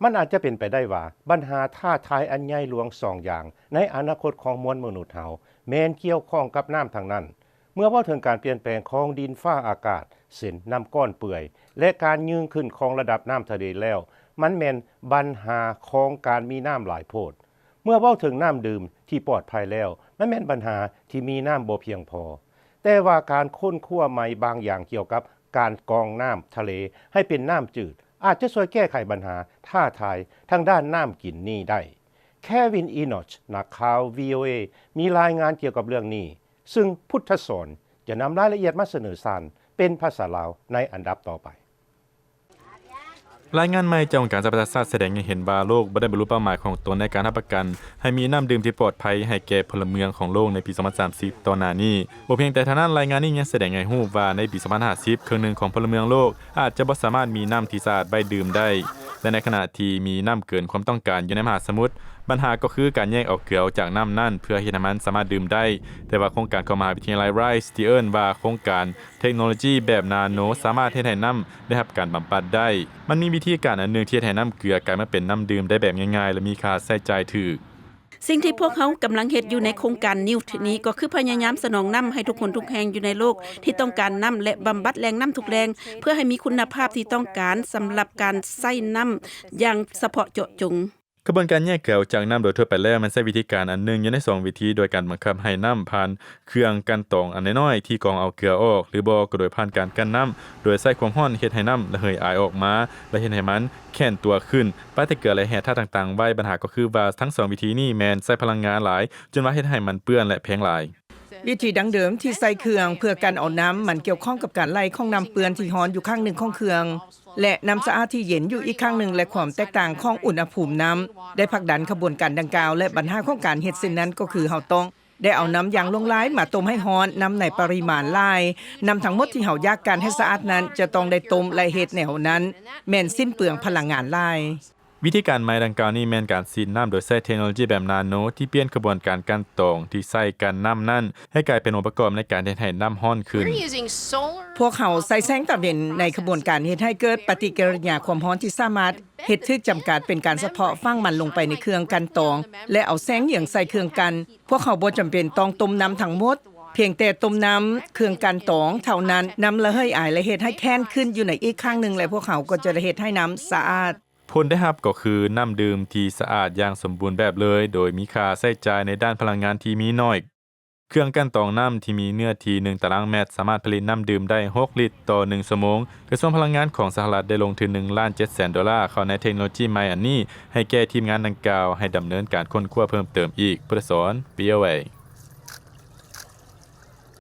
ມັນອາດຈະເປັນໄປໄດ້ວ່າ ບັນຫາທ້າທາຍອັນໃຫຍ່ຫຼວງສອງຢ່າງໃນອະນາຄົດຂອງມວນມະນຸດເຮົາ ແມ່ນກ່ຽວຂ້ອງກັບນ້ຳທັງນັ້ນ. ເມື່ອເວົ້າເຖິງການປ່ຽນແປງຂອງດິນຟ້າອາກາດ ເຊັ່ນ ນ້ຳກ້ອນເປື່ອຍ ແລະ ການຍືນຂຶ້ນຂອງລະດັບນ້ຳທະເລແລ້ວ, ມັນແມ່ນບັນຫາຂອງການມີນ້ຳຫຼາຍໂພດ. ເມື່ອເວົ້າເຖິງນ້ຳດື່ມທີ່ປອດໄພແລ້ວ, ມັນແມ່ນບັນຫາທີ່ມີນ້ຳບໍ່ພຽງພໍ. ແຕ່ວ່າການຄົ້ນຄວ້າໃໝ່ບາງຢ່າງກ່ຽວກັບການກອງນ້ຳທະເລໃຫ້ເປັນນ້ຳຈືດ ອາດຈະຊ່ວຍແກ້ໄຂບັນຫາທ້າທາຍທາງດ້ານນ້ຳກິນນີ້ໄດ້. ແຄວິນ ອີນອດ ນັກຂ່າວ ວີໂອເອ ມີລາຍງານກ່ຽວກັບເລື່ອງນີ້, ຊຶ່ງພຸດທະສອນຈະນຳລາຍລະອຽດມາສະເໜີທ່ານເປັນພາສາລາວໃນອັນດັບຕໍ່ໄປ. ລາຍງານໃໝ່ຈາກອົງການສະຫະປະຊາຊາດສະແດງໃຫ້ເຫັນວ່າ ໂລກບໍ່ໄດ້ບັນລຸເປົ້າໝາຍຂອງຕົນໃນການຮັບປະກັນໃຫ້ມີນ້ຳດື່ມທີ່ປອດໄພໃຫ້ແກ່ພົນລະເມືອງຂອງໂລກໃນປີສອງພັນສາມສິບຕໍ່ໜ້ານີ້. ບໍ່ພຽງແຕ່ເທົ່ານັ້ນ, ລາຍງານນີ້ຍັງສະແດງໃຫ້ຮູ້ວ່າໃນປີສອງພັນຫ້າສິບ ເຄິ່ງໜຶ່ງຂອງພົນລະເມືອງໂລກອາດຈະບໍ່ສາມາດມີນ້ຳທີ່ສະອາດໄວ້ດື່ມໄດ້ ແລະ ໃນຂະນະທີ່ມີນ້ຳເກີນຄວາມຕ້ອງການຢູ່ໃນມະຫາສະໝຸດ, ບັນຫາກໍຄືການແຍກເອົາເກືອອອກຈາກນ້ຳນັ້ນເພື່ອເຮັດໃຫ້ມັນສາມາດດື່ມໄດ້. ແຕ່ວ່າໂຄງການຂອງມະຫາວິທະຍາໄລ Rice ທີ່ເອີ້ນວ່າໂຄງການ ເທັກໂນໂລຈີແບບນາໂນສາມາດເຮັດໃຫ້ນ້ຳໄດ້ຮັບການບຳບັດໄດ້. ມັນມີວິທີການອັນໜຶ່ງທີ່ເຮັດໃຫ້ນ້ຳເກືອກາຍມາເປັນນ້ຳດື່ມໄດ້ແບບງ່າຍໆ ແລະ ມີຄ່າໃຊ້ຈ່າຍຖືກ. ສິ່ງທີ່ພວກເຮົາກຳລັງເຮັດຢູ່ໃນໂຄງການ NILT ນີ້ກໍຄືພະຍາຍາມສະໜອງນ້ຳໃຫ້ທຸກຄົນທຸກແຫ່ງຢູ່ໃນໂລກທີ່ຕ້ອງການນ້ຳ ແລະ ບຳບັດແຫຼ່ງນ້ຳທຸກແຫຼ່ງ ເພື່ອໃຫ້ມີຄຸນນະພາບທີ່ຕ້ອງການສຳລັບການໃຊ້ນ້ຳຢ່າງສະເພາະເຈາະຈົງ. ຂະບວນການແຍກເກືອອອກຈາກນ້ຳໂດຍທົ່ວໄປແລ້ວ ແມ່ນໃຊ້ວິທີການອັນໜຶ່ງຢູ່ໃນສອງວິທີ ໂດຍການບັງຄັບໃຫ້ນ້ຳຜ່ານເຄື່ອງກັ່ນຕອງອັນນ້ອຍໆທີ່ກອງເອົາເກືອອອກ ຫຼືບໍ່ກໍໂດຍຜ່ານການກັ່ນນ້ຳໂດຍໃຊ້ຄວາມຮ້ອນເຮັດໃຫ້ນ້ຳລະເຫີຍອາຍອອກມາ ແລະ ເຮັດໃຫ້ມັນແຂງຕົວຂຶ້ນ, ປະຕິກິລິຍາແຮ່ທາດຕ່າງໆໄວ້. ບັນຫາກໍຄືວ່າທັງສອງວິທີນີ້ແມ່ນໃຊ້ພະລັງງານຫຼາຍ ຈົນວ່າເຮັດໃຫ້ມັນເປື້ອນ ແລະ ແພງຫຼາຍ. ວິທີດັ້ງເດີມທີ່ໃຊ້ເຄື່ອງເພື່ອກັ່ນເອົານ້ຳ ມັນກ່ຽວຂ້ອງກັບການໄຫຼຂອງນ້ຳເປື້ອນທີ່ຮ້ອນຢູ່ຂ້າງໜຶ່ງຂອງເຄື່ອງ ແລະ ນ້ຳສະອາດທີ່ເຢັນຢູ່ອີກຂ້າງໜຶ່ງ ແລະ ຄວາມແຕກຕ່າງຂອງອຸນຫະພູມນ້ຳໄດ້ຜັກດັນຂະບວນການດັ່ງກ່າວ ແລະ ບັນຫາຂອງການເຮັດເຊັ່ນນັ້ນກໍຄືເຮົາຕ້ອງໄດ້ເອົານ້ຳຢ່າງຫຼວງຫຼາຍມາຕົ້ມໃຫ້ຮ້ອນ, ນ້ຳໃນປະລິມານຫຼາຍ, ນ້ຳທັງໝົດທີ່ເຮົາຢາກກັ່ນໃຫ້ສະອາດນັ້ນຈະຕ້ອງໄດ້ຕົ້ມ ແລະ ເຮັດແນວນັ້ນແມ່ນສິ້ນເປືອງພະລັງງານຫຼາຍ. ວິທີການໃໝ່ດັ່ງກ່າວນີ້ແມ່ນການສີດນ້ຳໂດຍໃຊ້ເທັກໂນໂລຈີແບບນາໂນ ທີ່ປ່ຽນຂະບວນການກັ່ນຕອງທີ່ໃຊ້ກັ່ນນ້ຳນັ້ນ ໃຫ້ກາຍເປັນອົງປະກອບໃນການເຮັດໃຫ້ນ້ຳຮ້ອນຂຶ້ນ. ພວກເຮົາໃຊ້ແສງຕາເວັນໃນຂະບວນການເຮັດໃຫ້ເກີດປະຕິກິລິຍາຄວາມຮ້ອນທີ່ສາມາດເຮັດຖືກຈຳກັດເປັນການສະເພາະ, ຝັງມັນລົງໄປໃນເຄື່ອງກັ່ນຕອງ ແລະ ເອົາແສງເຍືອງໃສ່ເຄື່ອງກັ່ນ. ພວກເຮົາບໍ່ຈຳເປັນຕ້ອງຕົ້ມນ້ຳທັງໝົດ, ພຽງແຕ່ຕົ້ມນ້ຳເຄື່ອງກັ່ນຕອງເທົ່ານັ້ນ, ນ້ຳລະເຫີຍອາຍ ແລະ ເຮັດໃຫ້ແຂງຂຶ້ນຢູ່ໃນອີກຂ້າງໜຶ່ງ ແລະ ພວກເຮົາກໍຈະເຮັດໃຫ້ນ້ຳສະອາດ. ຜົນໄດ້ຮັບກໍຄືນ້ຳດື່ມທີ່ສະອາດຢ່າງສົມບູນແບບເລີຍ, ໂດຍມີຄ່າໃຊ້ຈ່າຍໃນດ້ານພະລັງງານທີ່ມີໜ້ອຍ. ເຄື່ອງກັ່ນຕອງນ້ຳທີ່ມີເນື້ອທີ່ໜຶ່ງຕາລາງແມັດ ສາມາດຜະລິດນ້ຳດື່ມໄດ້ຫົກລິດຕໍ່ໜຶ່ງຊົ່ວໂມງ. ກະຊວງພະລັງງານຂອງສະຫະລັດໄດ້ລົງທຶນໜຶ່ງລ້ານເຈັດແສນໂດລາເຂົ້າໃນເທັກໂນໂລຈີໃໝ່ອັນນີ້ ໃຫ້ແກ່ທີມງານດັ່ງກ່າວ ໃຫ້ດຳເນີນການຄົ້ນຄວ້າເພີ່ມເຕີມອີກ. ພຸດທະສອນ ວີໂອເອ.